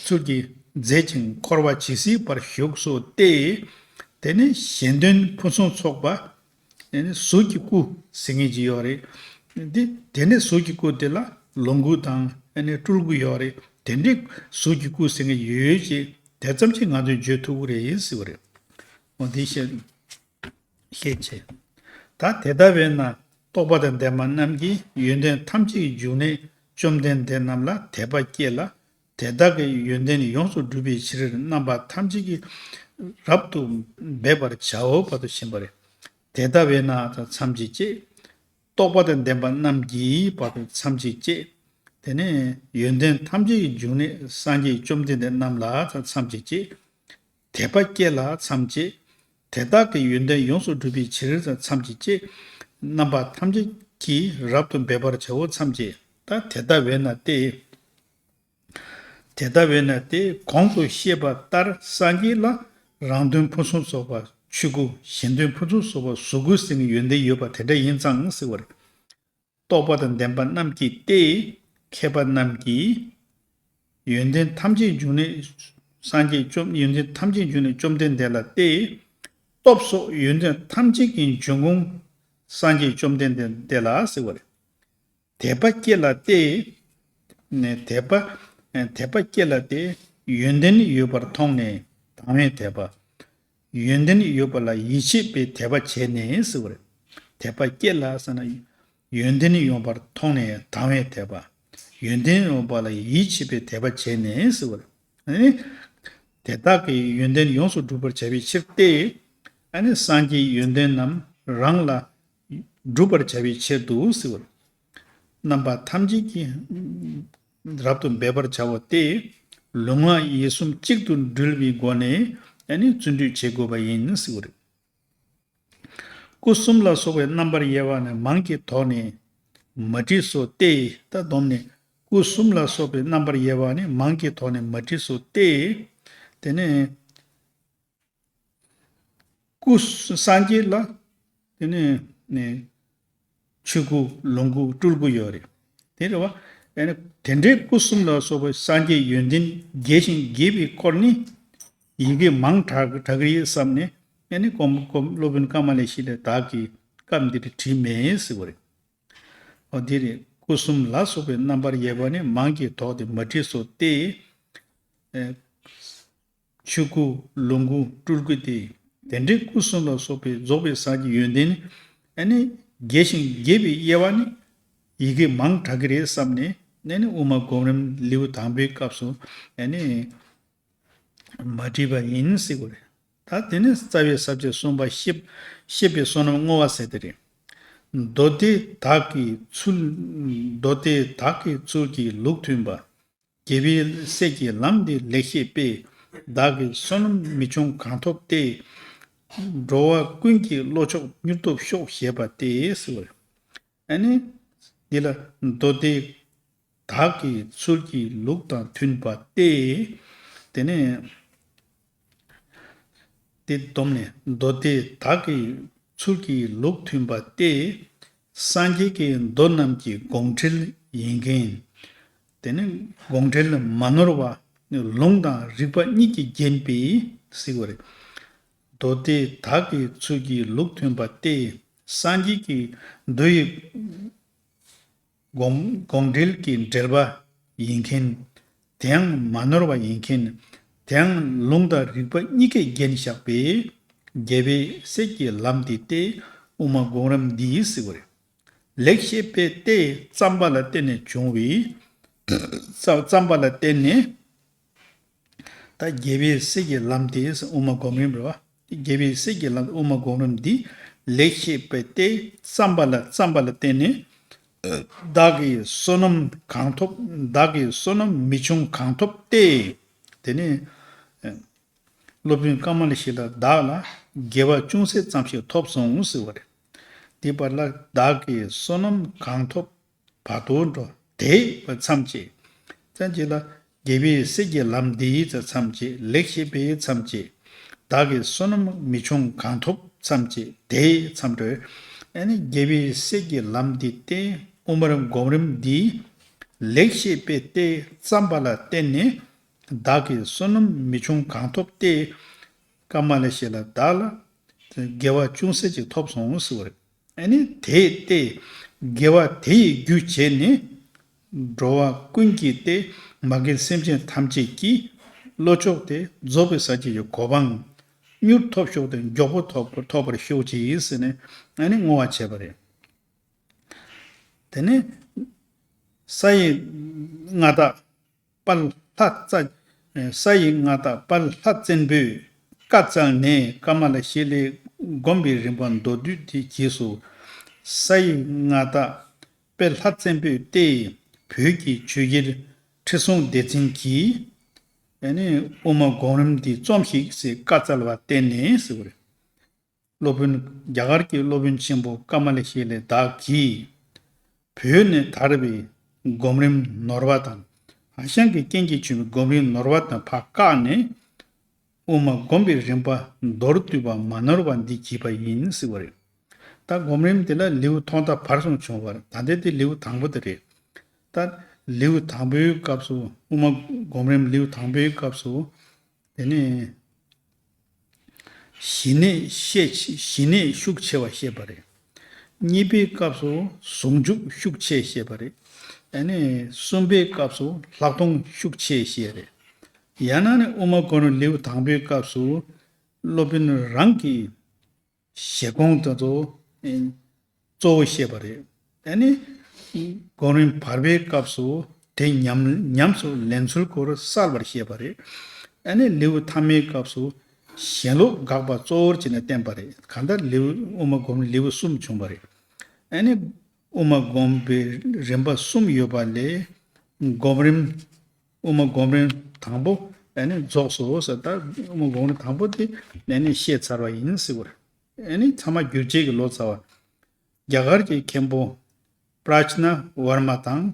ཚུལ་གྱིས་མཛད་ཅིང་འཁོར་བ་ཇི་སྲིད་བར་བཞུགས་སོ་སྟེ། དེ་ནས་གཞན་དོན་ཕུན་སུམ་ཚོགས་པ་གཟུགས་ཀྱི་སྐུ་ཟེར་མཁན་ཅིག་ཡོད་རེད། འདི་དེ་ནས་གཟུགས་ཀྱི་སྐུ་དེ་ལ་ལོངས་སྐུ་དང་སྤྲུལ་སྐུ་ཡོད་རེད། དེ་འདྲའི་གཟུགས་ཀྱི་སྐུ་ཟེར་མཁན་ཡོད་ཅེས་དེ་ཙམ་གྱིས་ང་ཚོས་བརྗོད་ཐུབ་ཀྱི་རེད་ཟེར་བ་རེད། འོ་འདི་བཤད། ཤེས་བྱེད། ད་དེ་ལྟ་བས་ན་རྟོགས་པ་དང་ལྡན་པ་རྣམས་ཀྱི་ཡོན་ཏན་ཐམས་ཅད་ཀྱི་འབྱུང་གནས་བཅོམ་ལྡན་འདས་རྣམས་ལ་དད་པ་སྐྱེས་ལ། དེ་དག་གི་ཡོན་ཏན་ཡོངས་སུ་གྲུབ་པའི་ཕྱིར་རྣམ་པ་ཐམས་ཅད་ཀྱི་ རབ་ཏུ་འབད་པར་བྱའོ་བར་དུ་ཕྱིན་པ་རེད། དེ་ལྟ་བས་ན་མཚམས་གཅིག་བཅད། རྟོགས་པ་དང་ལྡན་པ་རྣམས་ཀྱིས་བར་དུ་མཚམས་གཅིག་བཅད། དེ་ནས་ཡོན་ཏན་ཐམས་ཅད་ཀྱི་འབྱུང་གནས་སངས་རྒྱས་བཅོམ་ལྡན་འདས་རྣམས་ལ་མཚམས་གཅིག་བཅད། དད་པ་སྐྱེ་ལ་མཚམས་བཅད། དེ་དག་གི་ཡོན་ཏན་ཡོངས་སུ་འགྲུབ་པའི་ཕྱིར་མཚམས་གཅིག་བཅད། རྣམ་པ་ཐམས་ཅད་ཀྱིས་རབ་ཏུ་འབད་པར་བྱའོ་མཚམས་བཅད། ད་དེ་ལྟ་བས་ན་སྟེ། དེ་ལྟ་བས་ན་སྟེ་གོང་དུ་བཤད་པ་ལྟར་སངས་རྒྱས་ལ་རང་དོན་ཕུན་སུམ་ཚོགས་པ་ཆོས་སྐུ། གཞན་དོན་ཕུན་སུམ་ཚོགས་པ་གཟུགས་སྐུ་ཟེར་བའི་ཡོན་ཏན་ཡོད་པ་དེ་འདྲ་ཡིན་ཙང་ཟེར་བ་རེད། རྟོགས་པ་དང་ལྡན་པ་རྣམས་ཀྱིས་ཏེ། མཁས་པ་རྣམས་ཀྱིས། ཡོན་ཏན་ཐམས་ཅད་འབྱུང་གནས་སངས་རྒྱས་བཅོམ། ཡོན་ཏན་ཐམས་ཅད་འབྱུང་གནས་བཅོམ་ལྡན་འདས་ལ་སྟེ། སྟོབས་སོགས་ཡོན་ཏན་ཐམས་ཅད་ཀྱི་འབྱུང་ཁུངས་སངས་རྒྱས་བཅོམ་ལྡན་འདས་ལ་ཟེར་བ་རེད། དད་པ་སྐྱེ་ལ་སྟེ། ནས་དད་པ། དད་པ་སྐྱེ་ལ་སྟེ། ཡོན་ཏན་ཡོད་པར་མཐོང་ནས་དང་བའི་དད་པ། ཡོན་ཏན་ཡོད་པ་ལ་ཡིད་ཆེས་པའི་དད་པ་བྱས་ནས་ཟེར་བ་རེད། དད་པ་སྐྱེ་ལ་ཟེར་ན། ཡོན་ཏན་ཡོད་པར་མཐོང་ནས་དང་བའི་དད་པ། ཡོན་ཏན་ཡོད་པ་ལ་ཡིད་ཆེས་པའི་དད་པ་བྱས་ནས་ཟེར་བ་རེད། ཨ་ནི། དེ་དག་གི་ཡོན་ཏན་ཡོངས་སུ་འགྲུབ་པར་བྱ་བའི་ཕྱིར་ཏེ། ཨ་ནི་སངས་རྒྱས་ཡོན་ཏན་རྣམས་རང་ལ་འགྲུབ་པར་བྱ་བའི་ཕྱིར་དུ་ཟེར་བ་རེད། རྣམ་པ་ཐམས་ཅད་ཀྱིས་རབ་ཏུ་འབད་པར་བྱའོ་སྟེ། ལུས་ངག་ཡིད་གསུམ་གཅིག་ཏུ་འགྲུལ་བའི་སྒོ་ནས་ཨ་ནི་བརྩོན་འགྲུས་བྱེད་དགོས་པ་ཡིན་ཟེར་བ་རེད། སྐུ་གསུམ་ལ་སོགས་པའི་རྣམ་པར་དབྱེ་བ་ནི་མིང་གི་ཐོག་ནས་མ་བྲིས་སོ་སྟེ། ད་སྡོམ་ནས་སྐུ་གསུམ་ལ་སོགས་པའི་རྣམ་པར་དབྱེ་བ་ནི་མིང་གི་ཐོག་ནས་མ་བྲིས་སོ་སྟེ། དེ་ནས། སྐུ་སངས་རྒྱས་ལ། དེ་ནས་ནི། ཆོས་སྐུ་ལོངས་སྐུ་སྤྲུལ་སྐུ་ཡོད་རེད། དེ་རེད་བ། ཨ་ནི་དེ་འདྲའི་སྐུ་གསུམ་ལ་སོགས་པའི་སངས་རྒྱས་ཡོན་ཏན་རྒྱས་ཤིང་རྒྱས་པའི་སྐོར་ནི། ཡི་གེ་མང་དྲགས་དྲགས་ཀྱི་རེད་བསམ་ནས་ཨ་ནི་གོང་གོང་སློབ་དཔོན་ཀ་མ་ལ་ཤཱི་ལས་བདག་གིས་སྐབས་འདིར་བྲིས་མེད་ཟེར་བ་རེད། འོ་དེ་རེད། སྐུ་གསུམ་ལ་སོགས་པའི་རྣམ་པར་དབྱེ་བ་ནི་མིང་གི་ཐོག་ཏུ་མ་བྲིས་སོ་སྟེ། ཨེ། ཆོས་སྐུ་ལོངས་སྐུ་སྤྲུལ་སྐུ་སྟེ། དེ་འདྲའི་སྐུ་གསུམ་ལ་སོགས་པའི་རྫོགས་པའི་སངས་རྒྱས་ཡོན་ཏན་ནི། ཨ་ནི་རྒྱས་ཤིང་རྒྱས་པའི་དབྱེ་བ་ནི། ཡི་གེ་མང་དྲགས་ཀྱི་རེད་བསམ་ནས་ཨ་ནི་དབུ་མ་སྒོམ་རིམ་ལེའུ་དང་པོའི་སྐབས་སུ་ཨ་ནི། མ་བྲིས་པ་ཡིན་ཟེར་དགོས་རེད། ད་དེ་ནི་རྩ་བའི་ས་བཅད་གསུམ་པ་ཤེས་ཤེས་པའི་བསོད་ནམས་བསྔོ་བ་ཟེར་དེ་རེད། མདོ་སྡེ་དག་གི་ཚུལ། མདོ་སྡེ་དག་གི་ཚུལ་གྱིས་ལུགས་མཐུན་པ། རྒྱལ་བའི་སྲས་ཀྱི་ལམ་འདི་ལེགས་ཤེས་པས། བདག་གི་བསོད་ནམས་མི་ཆུང་གང་ཐོབ་སྟེ། འགྲོ་བ་ཀུན་གྱི་བློ་མཆོག་མྱུར་ཐོབ་ཤོག་ཞེས་པ་སྟེ་ཟེར་བ་རེད། ཨ་ནི། འདི་ལ་མདོ་སྡེ་དག་གི་ཚུལ་གྱི་ལུགས་དང་མཐུན་པ་སྟེ། དེ་ནས་དེ་སྡོམ་ནས་མདོ་སྡེ་དག་གི་ཚུལ་གྱི་ལུགས་མཐུན་པ་སྟེ། སངས་རྒྱས་ཀྱི་མདོ་རྣམས་ཀྱི་དགོངས་འགྲེལ་ཡིན་མཁན། དེ་ནི་དགོངས་འགྲེལ་མ་ནོར་བ་ནི་ལུང་དང་རིགས་པ་གཉིས་ཀྱིས་བརྒྱན་པའི་ཟེར་བ་རེད། མདོ་སྡེ་དག་གི་ཚུལ་གྱི་ལུགས་མཐུན་པ་སྟེ། སངས་རྒྱས་ཀྱི་མདོ་ཡི་དགོངས་དགོངས་འགྲེལ་གྱི་འགྲེལ་པ་ཡིན་མཁན། དེའང་མ་ནོར་བ་ཡིན་མཁན། དེའང་ལུང་དང་རིགས་པ་གཉིས་ཀས་བརྒྱན་བཞག་པའི་རྒྱལ་བའི་སྲས་ཀྱི་ལམ་འདི་སྟེ་དབུ་མ་སྒོམ་རིམ་འདི་ཟེར་བ་རེད། ལེགས་བཤད་པའི་ལྟས་བརྩམས་པ་ལ་བརྟེན་ནས་བྱུང་བའི། བརྩམས་བརྩམས་པ་ལ་བརྟེན་ནས། ད་རྒྱལ་བའི་སྲས་ཀྱི་ལམ་དེ་དབུ་མ་སྒོམ་རིམ་རེད་བ། རྒྱལ་བའི་སྲས་ཀྱི་ལམ་དབུ་མ་སྒོམ་རིམ་འདི་ལེགས་བཤད་པའི་ལྟས་བརྩམས་པ་ལ་བརྩམས་པ་ལ་བརྟེན་ནས། བདག་གི་བསོད་ནམས་གང་ཐོབ། བདག་གི་བསོད་ནམས་མི་ཆུང་གང་ཐོབ་སྟེ། དེ་ནས། སློབ་དཔོན་ཀ་མ་ལ་ཤཱི་ལ་བདག་ལ་དགེ་བ་ཅུང་ཟད་ཙམ་ཞིག་ཐོབ་སོང་ཟེར་བ་རེད། དེ་བར་ལ་བདག་གི་བསོད་ནམས་གང་ཐོབ་བར་དུ་འགྲོ་དེས་མཚམས་བཅད། ཙམ་གྱི་ལ་རྒྱལ་བའི་སྲས་ཀྱི་ལམ་འདིའི་མཚམས་བཅད། ལེགས་བཤད་པའི་མཚམས་བཅད། བདག་གི་བསོད་ནམས་མི་ཆུང་གང་ཐོབ་མཚམས་བཅད་དེའི་མཚམས་གྲོལ། ཨ་ནི་རྒྱལ་བའི་སྲས་ཀྱི་ལམ་འདི་སྟེ་དབུ་མ་རིམ་སྒོམ་རིམ་འདིའི་ལེགས་བཤད་པའི་ལྟས་བརྩམས་པ་ལ་བརྟེན་ནས། བདག་གི་བསོད་ནམས་མི་ཆུང་གང་ཐོབ་སྟེ། ཀ་མ་ལ་ཤཱི་ལ་བདག་ལ་དགེ་བ་ཅུང་ཟད་ཅིག་ཐོབ་སོང་ཟེར་བ་རེད། ཨ་ནི་དེ་སྟེ་དགེ་བ་དེ་ཡི་རྒྱུ་བྱས་ནས་འགྲོ་བ་ཀུན་གྱི་སྟེ་མ་རྒན་སེམས་ཅན་ཐམས་ཅད་ཀྱི་བློ་མཆོག་དེ་རྫོགས་པའི་སངས་རྒྱས་ཀྱི་གོ་འཕང་མྱུར་ཐོབ་ཤོག་དང་མགྱོགས་པོ་ཐོབ་ཐོབ་པར་ཤོག་ཅིག་ཟེར་ནས་ཨ་ནི་བསྔོ་བ་བྱས་པ་རེད། དེ་ནས་ས་ཡི་མངའ་བདག་དཔལ་ལྷ་རྩ། ས་ཡི་མངའ་བདག་དཔལ་ལྷ་བཙན་པོས་ བཀའ་སྩལ་ནས། ཀ་མ་ལ་ཤཱི་ལའི་སྒོམ་པའི་རིམ་པ་མདོར་བསྡུས་དེ་གྱིས་སུ། ས་ཡི་མངའ་བདག་དཔལ་ལྷ་བཙན་པོས་ཏེ། བོད་ཀྱི་ཆོས་རྒྱལ་ཁྲི་སྲོང་ལྡེ་བཙན་གྱིས། ཨ་ནི་དབུ་མ་སྒོམ་རིམ་འདི་རྩོམས་ཤིག་ཟེར་བཀའ་སྩལ་བར་བརྟེན་ནས་ཟེར་བ་རེད། སློབ་དཔོན། རྒྱ་གར་གྱི་སློབ་དཔོན་ཆེན་པོ་ཀ་མ་ལ་ཤཱི་ལའི་བདག་གིས། བོད་ནས་དར་བའི་སྒོམ་རིམ་ནོར་བ་དང་། ཧྭ་ཤང་གི་རྐྱེན་གྱིས་བྱུང་བའི་སྒོམ་རིམ་ནོར་བ་དང་ཕར་བཀག་ནས། དབུ་མ་སྒོམ་པའི་རིམ་པ་མདོར་བསྡུས་པ་མ་ནོར་བ་འདི་བགྱིས་པ་ཡིན་ཟེར་བ་རེད། ད་སྒོམ་རིམ་དེ་ལ་ལེའུ་ཐོག་མཐའ་བར་གསུམ་བྱུང་བ་རེད། ད་ལྟའི་དེ་ལེའུ་དང་པོ་དེ་རེད། ད་ལེའུ་དང་པོའི་སྐབས་སུ། དབུ་མ་སྒོམ་རིམ་ལེའུ་དང་པོའི་སྐབས་སུ། དེ་ནས་ཞི་གནས་ཤས་ཆེ། ཞི་གནས་ཤུགས་ཆེ་བ་བཤད་པ་རེད། གཉིས་པའི་སྐབས་སུ་ཟུང་འཇུག་ཤུགས་ཆེ་བཤད་པ་རེད། ཨ་ནི་གསུམ་པའི་སྐབས་སུ་ལྷག་མཐོང་ཤུགས་ཆེ་བཤད་རེད། ཡང་ན་ནི་དབུ་མ་སྒོམ་རིམ་ལེའུ་དང་པོའི་སྐབས་སུ་སློབ་དཔོན་རང་གི་བཞེད་དགོངས་དེ་ཚོ་གཙོ་བོ་བཤད་པ་རེད། ཨ་ནི་སྒོམ་རིམ་བར་པའི་སྐབས་སུ་དེ་ཉམས་ཉམས་སུ་ལེན་ཚུལ་སྐོར་གསལ་བར་བཤད་པ་རེད། ཨ་ནི་ལེའུ་ཐ་མའི་སྐབས་སུ་ཞེན་ལོག་དགག་པ་གཙོ་བོར་བྱས་ནས་བསྟན་པ་རེད། གང་ལྟར་ལེའུ་དབུ་མ་སྒོམ་རིམ་ལེའུ་གསུམ་བྱུང་བ་རེད། ཨ་ནི་དབུ་མ་སྒོམ་པའི་རིམ་པ་གསུམ་ཡོད་པ་ལས། སྒོམ་རིམ། དབུ་མ་སྒོམ་རིམ་དང་པོ་ཨ་ནི་རྫོགས་སོ་ཟེར། ད་དབུ་མ་སྒོམ་རིམ་དང་པོ་དེ་ཨ་ནི་བཤད་ཚར་བ་ཡིན་ཟེར་བ་རེད། ཨ་ནི་ཚད་མ་བསྒྱུར་བྱེད་ཀྱི་ལོ་ཙཱ་བ། རྒྱ་གར་གྱི་མཁན་པོ་པྲ་ཇྷ་ན་ཝར་མ་དང་།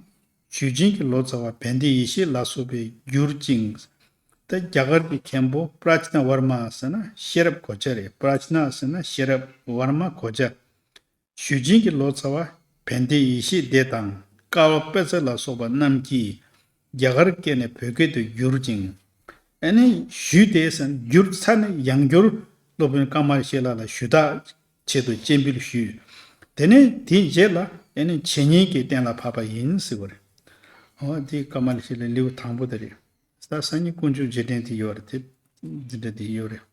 ཞུས་ཅིན་གྱི་ལོ་ཙཱ་བ་བན་དེ་ཡེ་ཤེས་ལ་སོགས་པས་བསྒྱུར་ཅིང་། ད་རྒྱ་གར་གྱི་མཁན་པོ་པྲ་ཇྷ་ན་ཝར་མ་ཟེར་ན་ཤེས་རབ་གོ་ཆ་རེད། པྲ་ཇྷ་ན་ཟེར་ན་ཤེས་རབ། ཝར་མ་གོ་ཆ། ཞུས་ཅིན་གྱི་ལོ་ཙཱ་བ་བན་དེ་ཡེ་ཤེས་སྡེ་དང་། ཀ་བ་པད་ཚལ་ལ་སོགས་པ་རྣམས་ཀྱིས་རྒྱ་གར་སྐད་ནས་བོད་སྐད་དུ་བསྒྱུར་ཅིང་། ཨ་ནི་ཞུས་ཏེ་ཟེར་བསྒྱུར་ཚར་ནས་ཡང་བསྐྱར་སློབ་དཔོན་ཀ་མ་ལ་ཤཱི་ལ་ལ་ཞུ་དག་ཆེད་དུ་སྤྱན་འབུལ་ཞུས། དེ་ནས་དེའི་རྗེས་ལ་ཨ་ནི་འཆད་ཉན་གྱི་གཏན་ལ་ཕབ་པ་ཡིན་ཟེར་བ་རེད། འོ་དེ་ཀ་མ་ལ་ཤཱི་ལའི་ལེའུ་དང་པོ་དེ་རེད། ད་སང་ཉིན་དཀོན་མཆོག་རྗེས་དྲན་དེ་ཡོད་རེད། དེ་འདི་འདྲ་དེ་ཡོད་རེད།